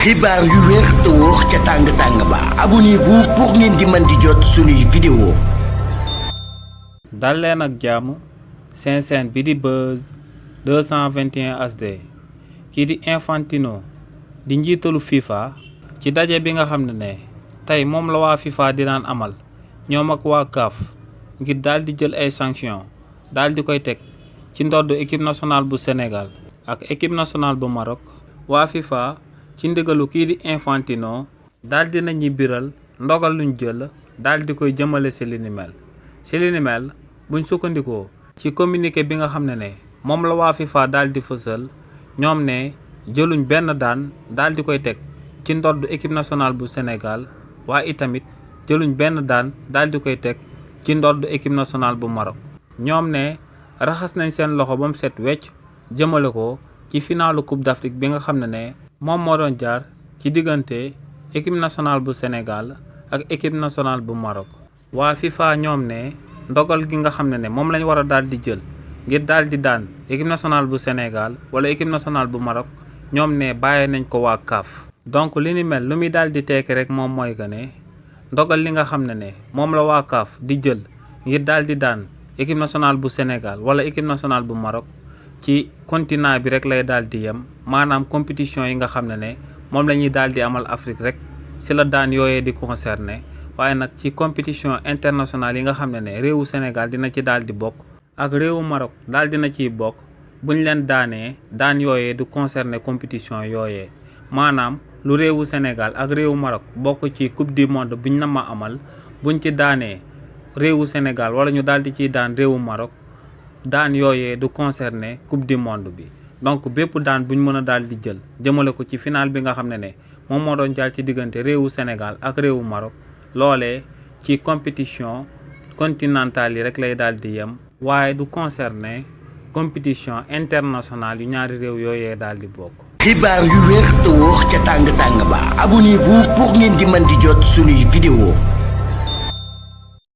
xibaar yu wér te wóor ca tàng ba abonnez-vous pour ngeen di mën di jot suñuy vidéo. dal leen ak jàmm seen chaîne bi di Buzz 221 HD kii di Infantino di njiitalu FIFA ci daje bi nga xam ne tey moom la waa FIFA di daan amal ñoom ak waa CAF ngir daal di jël ay sanctions daal di koy teg ci ndodd équipe nationale bu Sénégal ak équipe nationale bu Maroc. waa FIFA ci ndigalu kii di Infantino daal di nañu biral ndogal luñ jël daal di koy jëmale ci li ni mel buñ sukkandikoo ci communiqué bi nga xam ne moom la waa FIFA daal di fësal ñoom ne jëluñ benn daan daal di koy teg ci ndodd équipe nationale bu Sénégal waaye itamit jëluñ benn daan daal di koy teg ci ndodd équipe nationale bu Maroc. ñoom ne raxas nañ seen loxo ba mu set wecc jëmale ko ci finalu Coupe d'Afrique bi nga xam ne moom moo doon jaar ci diggante équipe nationale bu Sénégal ak équipe nationale bu Maroc. waa FIFA ñoom ne ndogal gi nga xam ne moom lañ war a daal di jël ngir daal di daan équipe nationale bu Sénégal wala équipe nationale bu Maroc ñoom ne bàyyee nañ ko waa CAF. donc li ni mel lu muy daal di tekki rek moom mooy que ne ndogal li nga xam ne moom la waa CAF di jël ngir daal di daan équipe nationale bu Sénégal wala équipe nationale bu Maroc ci continent bi rek lay daal di yem maanaam compétition yi nga xam ne moom la ñuy daal di amal Afrique rek si la daan yooyee di concerné waaye nag ci compétition internationale yi nga xam ne réewu Sénégal dina ci daal di bokk ak réewu Maroc daal dina ciy bokk buñ leen daanee daan yooyee du concerné compétition yooyee maanaam lu réewu Sénégal ak réewu Maroc bokk ci coupe du monde buñ na ma amal buñ ci daanee réewu Sénégal wala ñu daal di ciy daan réewu Maroc daan yooyee du concerné coupe du monde bi. donc bépp daan buñ mën a daal di jël jëmale ko ci final bi nga xam ne moom moo doon jaar ci diggante réewu Sénégal ak réewu Maroc loolee ci compétition continentale yi rek lay daal di yem waaye du concerné compétition internationale yu ñaari réew yooyee daal di bokk. xibaar yu wér te wóor ca tàng ba abonnez-vous pour ngeen di mën di jot suñuy vidéo.